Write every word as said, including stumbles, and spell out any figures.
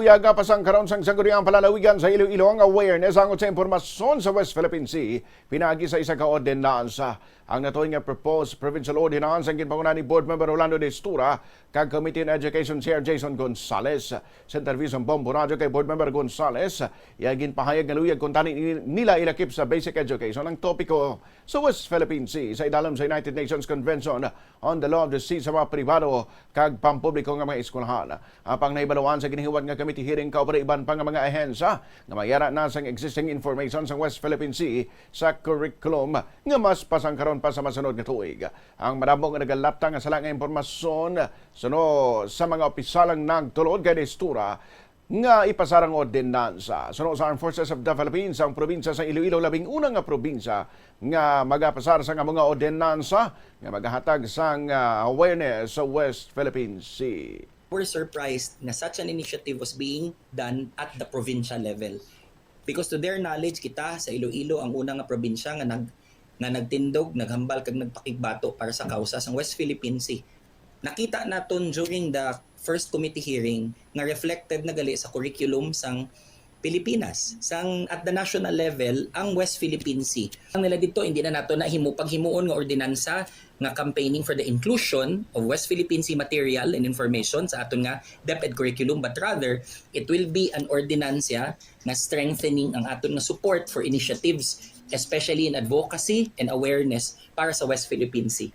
Yaga pasang karon sang Sangguniang Palalawigan sa Iloilo ang awareness angot sa impormasyon sa West Philippine Sea pinaagi sa isa ka ordinansa. Ang natuod nga proposed provincial ordinance ang ginpanguna ni Board Member Rolando de Stura kag Committee on Education Chair Jason Gonzales. Sa interview sa Bombo Radio kay Board Member Gonzales, iya ginpahayag nga luyag kuntani nila ilakip sa basic education ang topiko sa West Philippine Sea sa idalom sa United Nations Convention on the Law of the Sea sa mga pribado kag pampubliko nga mga eskwelahan. Apang nahibaluan sa ginahiwat nga committee hearing kauban iban pa nga mga ahensya nga mayara na sang existing information sa West Philippine Sea sa curriculum nga mas pasangkaron pa sa masunod nga tuig. Ang madamo nga nagalapta nga sala nga impormasyon suno sa mga opisyal ang nagtulod kay Destura nga ipasar ang ordinansa. Suno sa Armed Forces of the Philippines, ang probinsya sa Iloilo labing una nga probinsya nga magapasar sang amo nga ordinansa nga magahatag sang, ah, awareness sa West Philippine Sea. We're surprised na such an initiative was being done at the provincial level. Because to their knowledge, kita sa Iloilo ang una nga probinsya nga nag nga nagtindog, naghambal kag nagpakigbato para sa kausa sang West Philippine Sea. Nakita naton during the first committee hearing nga reflected na gali sa curriculum sang Pilipinas. Sang at the national level, ang West Philippine Sea. Ang nila dito, hindi na nato na himo paghimuon nga ordinansa nga campaigning for the inclusion of West Philippine Sea material and information sa aton nga DepEd curriculum, but rather it will be an ordinansa nga strengthening ang aton nga support for initiatives, especially in advocacy and awareness para sa West Philippine Sea.